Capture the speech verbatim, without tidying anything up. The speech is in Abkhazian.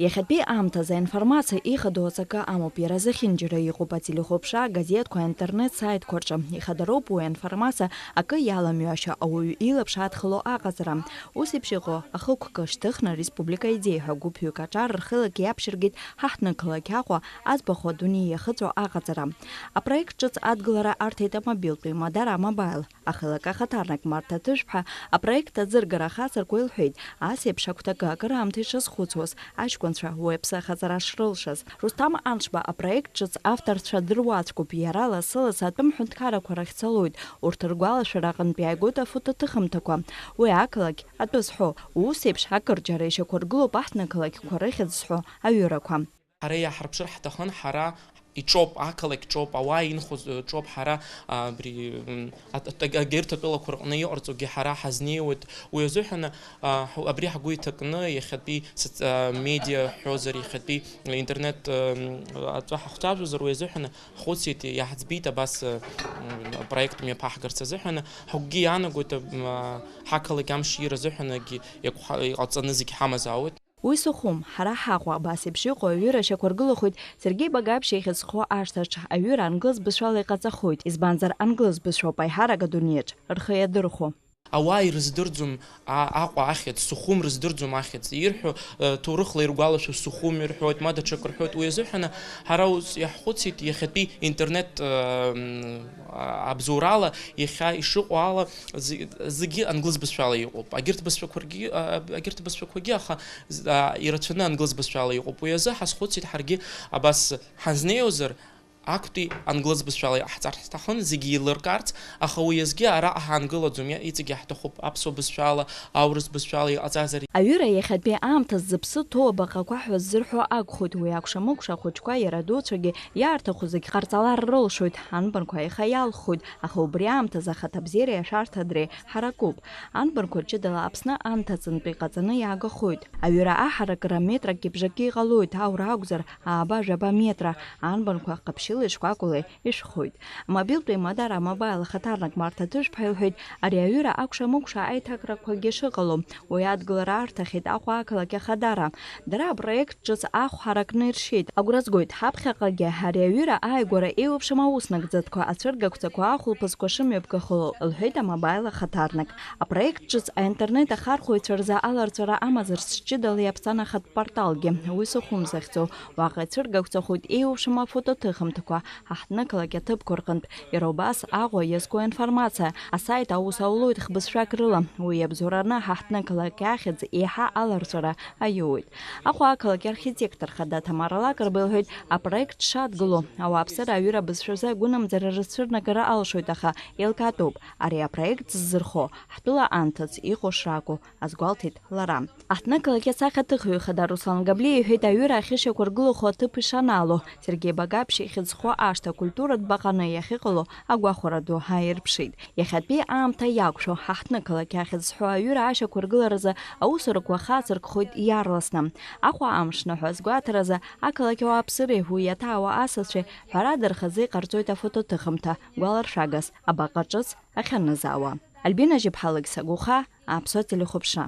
Иахьатәи аамҭазы аинформациа ихадоу аҵакы амоуп, иара зехьынџьара иҟоуп ателехәаԥшра, агазеҭқәа, аинтернет саитқәа рҿы. Ихадароуп уи аинформациа акы иаламҩашьо, ауаҩы илаԥш адхало аҟаҵара. Ус еиԥш иҟоу ахықәкы шьҭыхны ареспублика идеиа ҳәа гәыԥҩык аҿар рхылак иаԥшьыргеит ҳаҳҭнықалақь Аҟәа аӡбахә адунеи иахыҵәо аҟаҵара. Апроект ҿыц адгылара арҭеит амобилтә еимадара А-Мобаил. Ахылак ахаҭарнак Марҭа Ҭыжәԥҳа апроект аӡыргара ахацыркуа илҳәеит, ас еиԥш агәҭакы акыраамҭа ишазхәыцуаз аҷкәынцәа уи аԥсы ахаҵара шрылшаз. Русҭам Аншба апроект ҿыц авторцәа дыруаӡәкуп, иара лассы-лассы атәым ҳәынҭқаррақәа рахь дцалоит, урҭ ргәалашәара аҟынтә иааигоит афотоҭыхымҭақәа. Уи ақалақь атәы зҳәо, ус еиԥш акырџьара ишьақәыргылоуп аҳҭнықалақьқәа рыхьӡ зҳәо аҩырақәа. Ҳара иаҳарԥшыр ҳҭахын, ҳара иҿоуп, ақалақь ҿоуп, ауаа инхоз, э, ҿоуп, ҳара, а, абри, м, ат-, ат-, егьырҭ атәылақәа рҟны иҟарҵогьы ҳара ҳазнеиуеит. Уи азыҳәан, а, ҳу-, абри ҳгәы иҭакны иахьатәи соц-, а, медиа ҳҳәозар, иахьатәи интернет, м, аҵәа ҳахцәажәозар, уи азыҳәан ҳхәыцит, иаҳӡбеит абас, м, апроект мҩаԥаҳгарц азыҳәан. Ҳгәгьы иаанагоит, м, а, ҳақалақь амш иира азыҳәангьы иақәҳа-, иҟаҵаны зегь ҳамазаауеит. Уи Сухум, ҳара ҳаҟоу абас еиԥш иҟоу аҩыра шьақәыргылахоит Сергеи Багаԥшь ихьӡ зху ашҭаҿ. Аҩыра англыз бызшәала иҟаҵахоит, избанзар англыз бызшәоуп аиҳарак адунеиаҿ рхы иадырхәо. Ауаа ирыздырӡом а-, Аҟәа ахьӡ, Сухум рыздырӡом ахьӡ. Ирҳәо, э, ҭоурыхла иргәалашәо Сухум ирҳәоит, ма даҽакы рҳәоит. Уи азыҳәан ҳара ус иаҳхәыцит, иахьатәи интернет, э, м, а-, абзоурала, иахьа ишыҟоу ала, зе-, зегьы англыз бызшәала иҟоуп. Агьырҭ бызшәақәаргьы, а, агьырҭ бызшәақәагьы, аха з-, а, ирацәаны англыз бызшәала иҟоуп. Уи азы ҳазхәыцит ҳаргьы абас ҳазнеиуазар, актәи англыз бызшәала иҟаҳҵар ҳҭахын, зегьы еилыркаарц, аха уи азгьы араҟа ҳаангылаӡом, иа-, иҵегьы ҳҭахуп аԥсуа бызшәала, аурыс бызшәала иҟаҵазар. Аҩыра иахьатәи аамҭазы зыԥсы ҭоу абаҟақәа ҳәа ззырҳәо акәхоит, уи акәша-мыкәша ахәыҷқәа иара адуцәагьы иаарҭаху зегь ҟарҵалар рылшоит, анбанқәа аиха иалххоит, аха убри аамҭазы ахаҭабзиареи ашәарҭадреи ҳаракуп. Анбанқәа ҷыдала Аԥсны анҭыҵынтә иҟаҵаны иаагахоит. Аҩыра аҳаракыра метракгьы бжакгьы иҟалоит, аура акәзар, ааба-жәаба метра, анбанқәа ҟаԥшьыла ишкәакәала ишәхоит. Амобилтә еимадара А-Мобаил ахаҭарнак Марҭа Ҭыжәԥҳа илҳәеит, ари аҩыра акәша-мыкәша аиҭакрақәагьы шыҟало, уи адгылара арҭахьеит Аҟәа ақалақь ахадара. Дара апроект ҿыц ахә ҳаракны иршьеит. Агәра згоит, ҳаԥхьаҟагьы ари аҩыра ааигәара еиуеиԥшым аус нагӡатәқәа, ацәыргақәҵақәа, ахәылԥазқәа шымҩаԥгахало, лҳәеит А-Мобаил ахаҭарнак. Апроект ҿыц аинтернет ахархәаҩцәа рзы аларҵәара амазарц ҷыдала иаԥҵан ахатә порталгьы, уи Сухум захьӡу. Уаҟа ицәыргақәҵахоит еиуеиԥшым афотоҭыхымҭақәа, ҳаҳҭнықалақь аҭыԥқәа рҟынтә, иара убас Аҟәа иазку аинформациа, асайт Аус аулоит хбызшәак рыла, уи иабзоураны ҳаҳҭнықалақь ахьӡ еиҳа аларҵәара аиуеит. Аҟәа ақалақь архитектор хада Ҭамара Лакрба илҳәеит, апроект шадгыло, ауааԥсыра аҩыра абызшәазы агәынамӡара рыцәырнагара алшоит, аха еилкаатәуп, ари апроект ззырхо ҳтәыла анҭыҵ иҟоу шракәу азгәалҭеит лара. Аҳҭнықалақь асахьаҭыхҩы хада Руслан Габлиа иҳәеит, аҩыра ахьышьақәыргылахо аҭыԥ ишанаало, Сергеи Багаԥшь ихьӡ зху ашҭа акультуратә баҟаны иахьыҟало агәахәара ду ааирԥшит. Иахьатәи аамҭа иақәшәо, ҳаҳҭнықалақь ахьӡ зҳәо аҩыра ашьақәыргыларазы аусурақәа хацыркхоит иаарласны. Аҟәа амш ныҳәа азгәаҭаразы ақалақь ауааԥсыреи уи иаҭаауа асасцәеи ҳәарада рхазы иҟарҵоит афотоҭыхымҭа, гәаларшәагас, абаҟа ҿыц ахьанызаауа. Альбина Жьыԥҳа, Алықьса Гәыха, Аԥсуа телехәаԥшра.